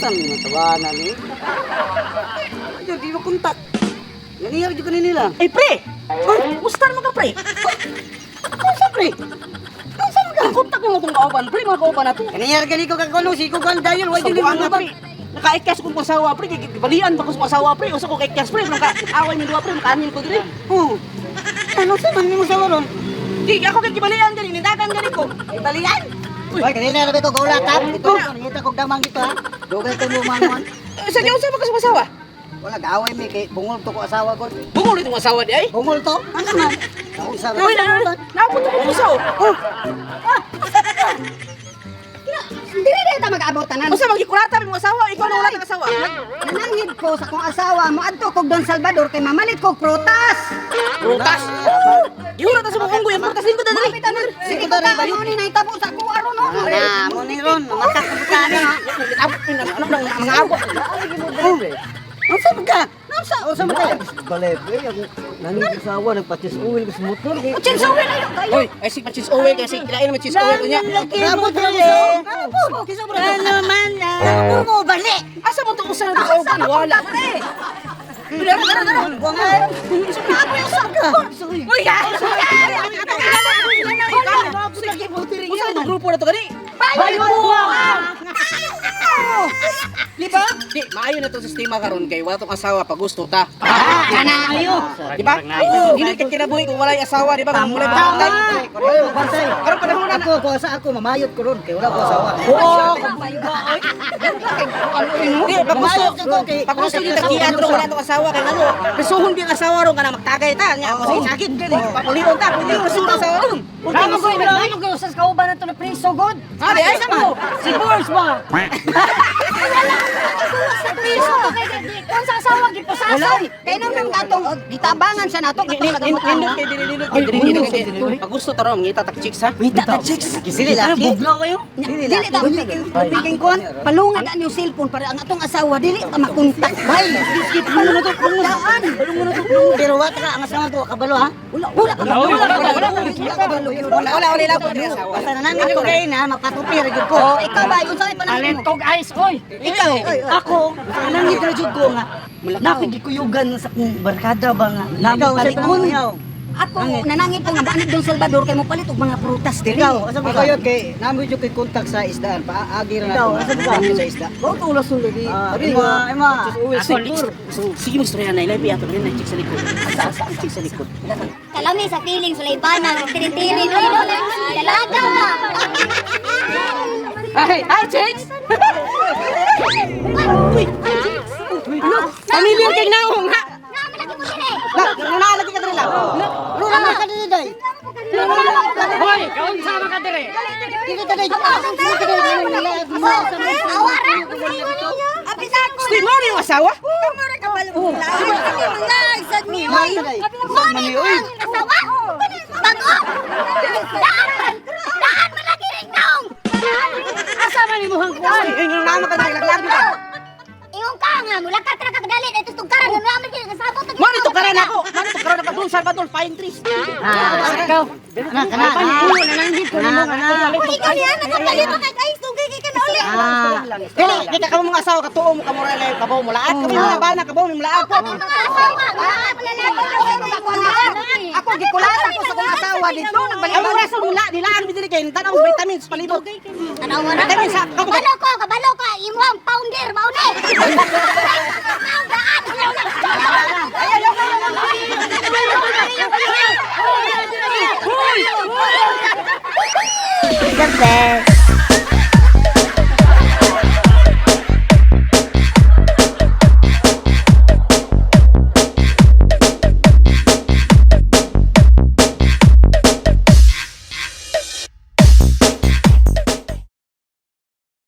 Saan mo tawanan ni? Ayun, di mo kontak. Nangyari dyan kanina nila. Ay, pre! Uy, musta naman ka, pre? Ano pre? Ano sa mga? Kontak mo itong kauban, pre, mga kauban na to. Nangyari gani ko kagano, si ko kan dayon, why Sa dili buwan mo na, ba? pre. Nakaikas kong asawa, pre. Balian ba ko sa asawa, pre? Usa ko kaikas, pre. Naka-away min duha, pre. Makaanin ko diri. Oh. Ano sa man nimo sa waron? Di, ako kay gibalian gani, nindagan gani ko. Balian. Hoy, kanina ra ko gaulatap. Ito, nangita kog damang dito ha. Dugay ko mo mangon. Eh, sa niya, usa ba ka sa asawa? Wala gaaway mi kay bungol to ko asawa ko. Bungol itong asawa di ay. Bungol to? Ano man? Nausa ra. Uy, na, naapot ko puso. Oh. Dili na ta mag-abot tanan. Usa magikurata mo asawa, ikaw na wala kang asawa. Nananghid ko sa kong asawa, moadto kog Don Salvador kay mamalit kog prutas. Prutas. Gihurat ta sa mga unggoy, ang prutas lingkod na dali. Sige ko ta ano ni nahitabo sa ko aron no. Na, mo ni ron, mamatak ko ka ni. Mga abo. Oh. Unsa man ka? Unsa? Unsa man ka? Bale, pre, ako nangit asawa nagpatis uwil ko sa motor kay Uchin sa uwi na yun kayo. Hoy, ay si Pachis Owe kasi kilain naman Chis Owe niya. Ramot ra ko. Ano man na? Mo bali. Asa mo to usa na to kauban? Wala. Dara, dara, dara. Uy, ya. Usa itong grupo na to gani? Bayuwang! Di ba? Di, maayo na itong sistema karon kay wala tong asawa pag gusto ta. Kana ayo. Di ba? Dili ka kinabuhi kung walay asawa, di ba? Kung walay bantay. Oy, bantay. Karon panahon na. Ako, kung asa ako mamayot ko ron kay wala ko asawa. Oo. Di, pag gusto, Mamayot ko kay pag gusto niyo tagian ro wala tong asawa kay ngano. Prisuhon di ang asawa ron kana magtagay ta nya. Kasi sakit gani. Papulion ta, pwede mo suot asawa ron. Namo ko namo ko sa kauban na to na preso god. Ah, di ay sama. Si Boris ba? Sa preso to kay kung sa asawa gipusasan. Kay nang nang atong gitabangan siya nato katong Nindot kay dili nindot kay dili nindot kay dili. Pag gusto ta ron ngita tak chicks ha. Ngita ta chicks. Sili laki. Bugla kayo. Dili ta piking kuan palungan ang iyong cellphone para ang atong asawa dili ta makontak. Bay, skip mo na to. Daan. Pero wa ka ang asawa ko kabalo ha. Wala wala ka wala ka wala ka Wala wala wala lang ko dili asawa. Basta nanangit ko kay na mapatupi ra jud ko. Oh, ikaw ba unsa may panahon mo? Ice, oy! Ikaw, ako, nanangit ra jud ko nga. Nakigikuyugan sa akong barkada ba nga. Ikaw, usa Nagpalikon. ikaw. Ako nanangit ko nga baanad Don Salvador kay mo palit og mga prutas diri. Ikaw, asa ba Ako ka? yun kay namo jud kay kontak sa isdaan paagi ra Ikaw, nato. asa ba ka? Sa isda. Bao to ulas lagi. Ah, Ima, ima. Patis uwil sa motor. Sige mo istorya na ilay ato rin na chick sa likod. Chick sa likod. Kalami sa feeling sulaybanan, tirin-tirin, dalaga ba? Ay, hi chicks. Uy, pamilyar kay naong ha. Naman lagi mo dire. Na, nalagi ka diri lang. Rura man ka dili day. Hoy, kaunsa man ka dire? Dili ka day. Dili ka day. Awara. Apisan ko. Stay mo ni yung asawa? Moni ko ang asawa. Bago. Daan. Daan man lagi ring naong. Asa man imong kuan? Ay, nga naman ka diri laglag ka. Ingon ka nga mula ka tra ka kadalit ito tugkaran nga naman kay kasabot. Mo ni tukaran ako. Mo ni tukaran ako Don Salvador Pine Trees. Kana kana. Nananghid ko nimo Kana. Uy, ikaw niya nakapalit ka kay sugay kay kana uli. Ah. Dili, di ka kamo mga asawa katuo mo kamo ra layo kabaw mo laat. Kami mga bana kabaw mo laat. Kami mga asawa, mga lalaki. Ako gikulata ko sa kong asawa dito nagbalik. Ang oras mo la dilaan mi dili kay tanaw vitamins palibot. Tanawa na. Vitamins sa kamo. Kabalo ko, imo ang pounder, mauni. The best.